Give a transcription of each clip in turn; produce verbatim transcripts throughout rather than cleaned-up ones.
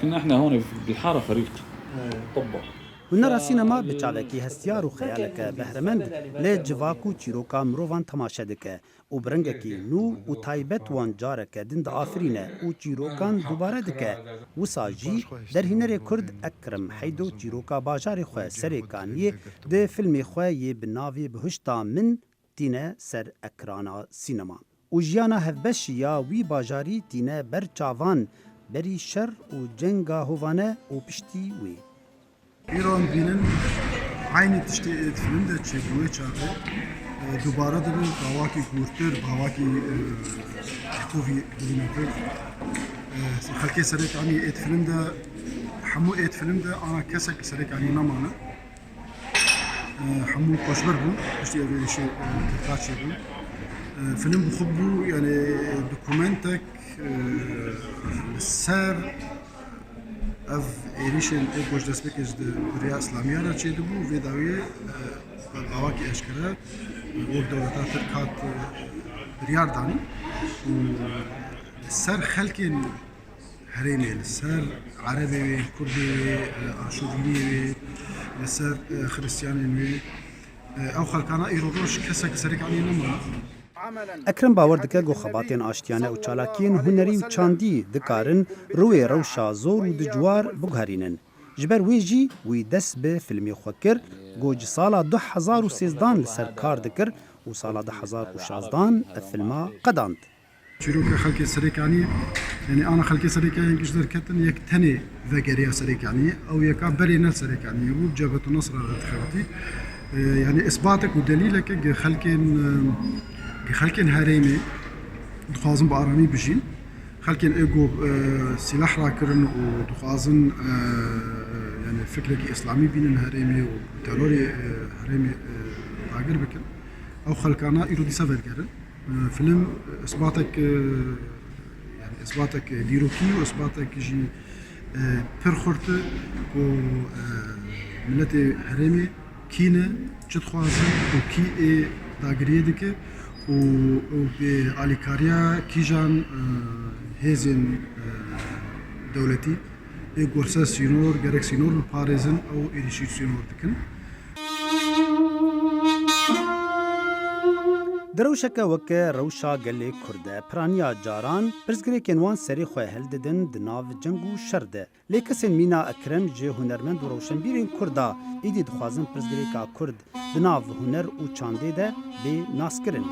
احنا هون بالحاره فريق طبه. Hunera sînema bi çavekî hestiyar û xeyaleke behremend li civak û çîroka mirovan temaşe dike û bi rengekî nû û taybet wan careke din diafirîne û çîrokan dubare dike. Wisa jî derhînerê Kurd Ekrem Heydo çîroka bajarê xwe Serê Kaniyê di filmê xwe yê bi navê Bihuşta Min tîne ser ekrana sînema û jiyana hevbeş ya wî bajarî tîne ber çavan, berî şer û cenga hovane û piştî wê. Îro em dibînin eynî tiştê ê di film de çêbû wê çaxê, e, dubare dibe, bi awakî gûrtir, bi awakî, e, qûvî bibîne. E, xelkê Serê Kaniyê ê di film de, hemû ê di film de ana kesek li Serê Kaniyê nemane. E, hemû koçber bûn, piştî ev êrişê, e, Tirka çêbû. E, film bi xwe bû, yani dokumentek, e, li ser ev êrişên ê ku ji destpêkê ji di Rêya Îslamiya re çêdibû, vê dawiyê, e, bi awakî eşkere, e, wek dewleta Tirk hat, e, biryar danî û li ser xelkên herêmê, li ser Erebê wê, Kurdê wê, e, Aşûriyê wê, li ser, e, Xiristiyanên wê, e, ew xelkana îro roj kesek Serê Kaniyê nemane. Ekrem bawer dike ku xebatên aştiyane û çalakiyên hunerî û çandî dikarin rûyê rewşa zor û dijwar biguherînin. Ji ber wê jî wî dest bi filmê xwe kir ku ji sala du hezar û sêzdan li ser kar dikir û sala du hezar û şazdan ev filma qedand. Çîroka xelkê Serêkaniyê, yani ana xelkê Serêkaniyê ji derketin yek tenê vegeriya Serêkaniyê, ew yeka berê ne Serêkaniyê bû, Cebhetu Nesra re dixebitî. E, yani isbatek û delîleke gi xelkên, e, gi xelkên herêmê dixwazin bi aramî bijîn. Xelkên ê ku, e, sîlah rakirin û dixwazin, e, yani fikrekî îslamî bînin herêmê û terorê, e, herêmê, e, dagir bikin. Ew xelkana îro dîsa vedigerin. E, film, e, isbatek, e, yani isbatek dîrokî û isbatek jî, e, pir xurt e ku, e, miletê herêmê kî ne, çi dixwazin û kî ê dagiriyê dike û, û bi alîkariya kîjan, e, hêzên, e, dewletî ê ku li ser sînor, gerek sînor biparêzin, ew êrîşî sînor dikin. Di rewşeke weke rewşa gelê Kurd de, piraniya caran pirsgirêkên wan serê xwe hildidin di nav ceng û şer de. Lê kesên mîna Ekrem ji hunermend û rewşenbîrên Kurd a êdî dixwazin pirsgirêka Kurd di nav huner û çandê de bê naskirin.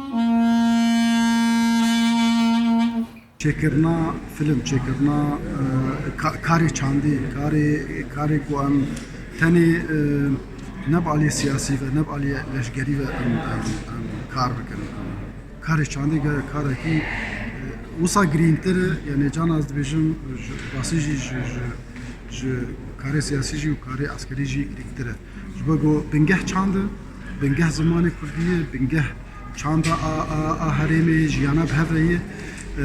Çêkirina film, çêkirina, e, ka-, karê çandî, karê, karê ku em tenê, e, ne bi aliyê siyasî ve, ne bi aliyê leşgerî ve em, em, em kar bikin. Karê çandî ge-, karekî, e, wisa girîngtir e, yani cana ez dibêjim, ji, basî jî ji, ji, ji karê siyasî jî û karê eskerî jî girîngtir e. Ji bo ku bingeh çand e, bingeh zimanê kurdî ye, bingeh çanda a, a, a herêmê ye, jiyana bi hev re ye, e,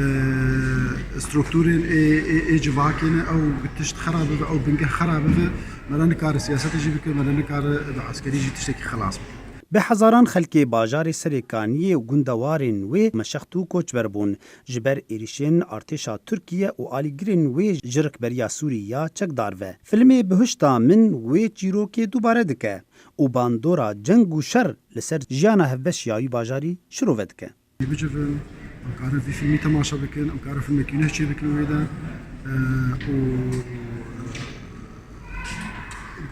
strukturên ê, ê, ê civakê ne, ew tişt xera bibe, ew bingeh xera bibe, me re nikare siyasetê jî bike, me re nikare bi eskerî jî tiştekî xelas bike. Bi hezaran xelkê bajarê Serê Kaniyê û gundewarên wê meşext û koçber bûn. Ji ber êrîşên artêşa Tirkiye û alîgirên wê ji Rikberiya Sûrî ya çekdar ve. Filmê Bihişta Min wê çîrokê dubare dike û bandora ceng û şer li ser jiyana hevbeş ya wî bajarî şirove dike. Bicivin, em karin vî filmî temaşe bikin, em karin filmekî nû çê bikin wê de, e, û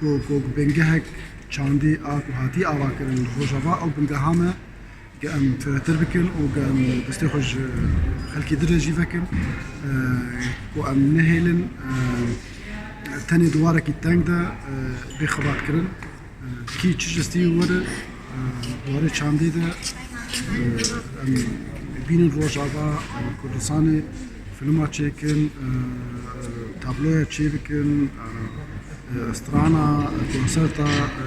ku, ku bingehek çandî a ku hatî avakirin li Rojava, ew bingeha me ge em firehtir bikin û ge em destê xwe ji xelkê din re jî vekin, e, ku em nehêlin, e, tenê di warekî teng de, e, bê xebatkirin. Kî çi ji stî were, e, warê çandê de, e, em bînin Rojava, e, Kurdistanê filma çêkin, e, tabloya çêbikin, e, e, strana, e, konserta, e,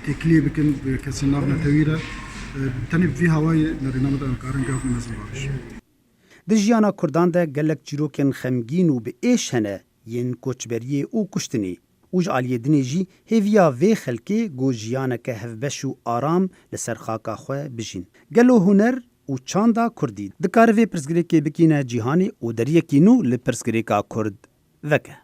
têkiliyê bikin bi kesên navnetewî re. E, tenê bi vî hawayê nerîna me de em karin gava mezin bavêjin. Di jiyana Kurdan de gelek çîrokên xemgîn û bi êş hene yên koçberiyê û kuştinê. Û ji aliyê dinê jî hêviya vê xelkê ku jiyaneke hevbeş û aram li ser xaka xwe bijîn. Gelo huner û çanda kurdî dikare vê pirsgirêkê bikîne cîhanê û deriyekî nû li pirsgirêka kurd veke?